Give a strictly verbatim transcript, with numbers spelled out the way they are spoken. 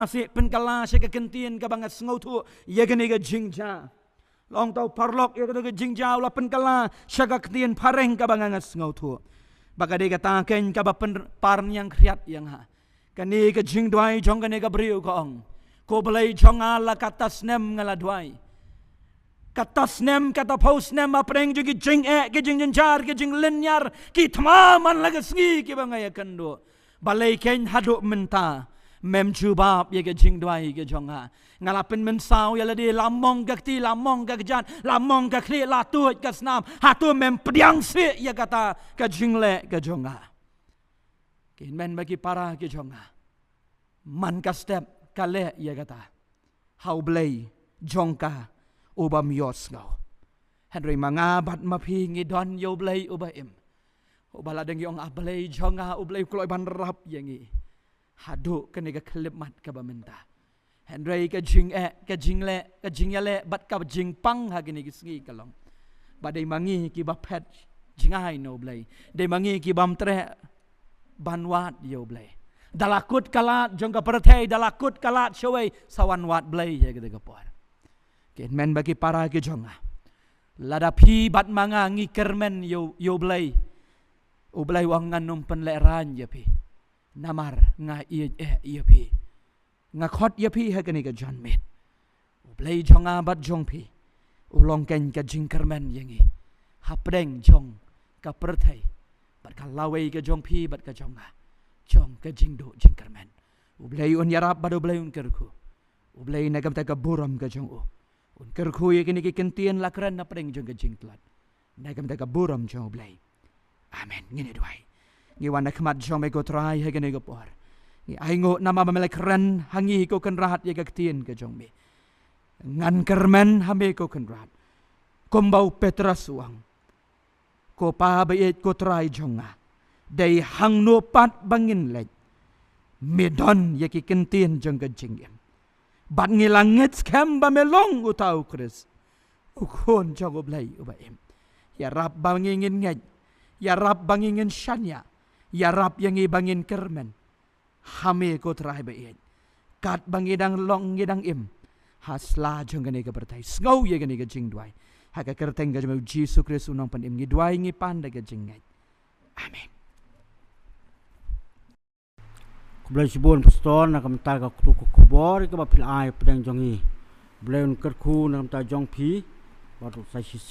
Nga shu pynkylla sha ka ktien kaba nga sngewthuh ïa kane ka jingjia. Long to paralok, ïa kane ka jingjia u la pynkylla sha ka ktien phareng kaba nga, nga sngewthuh. Ba ka dei kata keiñ kaba pynpar ñiang khriat ïa nga. Kane ka jingduwai jong kane ka briew ka ong, ko Blei jong nga, la katta snem nga la duwai. Katta snem, katta phew snem, hapdeng jong ki jingeh, ki jingjynjar, ki jinglynñiar, ki thma man la ka sngi kiba nga ïakynduh. Balei keiñ haduh mynta mem jubab ïa ka jingduwai ka jong nga? Nga la pynmynsaw ïa lade, la mong ka kti, la mong ka kjat, la mong ka khlieh, la tuid ka snam. Hato mem pdiang sih ïa kata ka jingleh ka jong nga? Ki hynmen bad ki para ki jong nga, man ka step ka leh ïa kata ha U Blei jong ka uba ïohsngew. Hynrei ma nga bad ma phi ngi don ïa U Blei uba im, uba la dang ïa ong, A Blei jong nga, U Blei u kloi ban rap ïa ngi haduh kane ka khyllipmat kaba mynta. Hynrei ka jingeh, ka jingleh, ka jingïaleh bad ka jingpang ha kine ki sngi ka long ba dei ma ngi kiba phet jngai na U Blei, dei ma ngi kibym treh ban wad ïa U Blei. Da la kut ka lad jong ka pyrthei, da la kut ka lad shawei, sa wan wad Blei ïa kata ka por. Ki hynmen bad ki para ki jong nga, lada phi bad ma nga ngi kyrmen ïa U, ïa U Blei, U Blei u ong, ngan ym pynlehraiñ ïa phi, namar nga ïeit eh ïa phi. Nga khot ïa phi ha kane ka janmiet. U Blei jong nga bad jong phi u long keiñ ka jingkyrmen ïa ngi hapdeng jong ka pyrthei bad ka lawei ka jong phi bad ka jong nga, jong ka jingduh jingkyrmen. U Blei un ïarap bad U Blei un kyrkhu. U Blei na ka bynta ka burom ka jong u un kyrkhu ïa kine ki kyntien la kren hapdeng jong ka jingtlot na ka bynta ka burom jong U Blei. Amen. Ngin ïa duwai. Ngi wan ha khmat jong me ko Trai ha kane ka por. Ngi ainguh namar ba me la kren ha ngi ko Kynrad ïa ka ktien ka jong me. Ngan kyrmen ha me ko Kynrad, kumba u Petros u ong, ko Pa baieit, ko Trai jong nga, dei hangno pat ba ngin leit, me don ïa ki kyntien jong ka jingim. Bad ngi la ngeit skhem ba me long uta u Khrist, u Khun jong U Blei uba im. Ïarap ba ngi ngin ngeit, ïarap ba ngi ngin shaniah, ïarap ïa ngi ba ngin kyrmen ha me ko Trai baieit, katba ngi dang long, ngi dang im ha sla jong kane ka pyrthei. Sngew ïa kane ka jingduwai ha ka kyrteng ka jong U Jisu Khrist U Nongpynim ngi duwai, ngi pan da ka jingngeit. Amen. Khublei shibun Pastor na ka bynta ka ktu ka khubor kaba phi la ai hapdeng jong ngi. Blei un kyrkhu na ka bynta jong phi bad u sa shisha.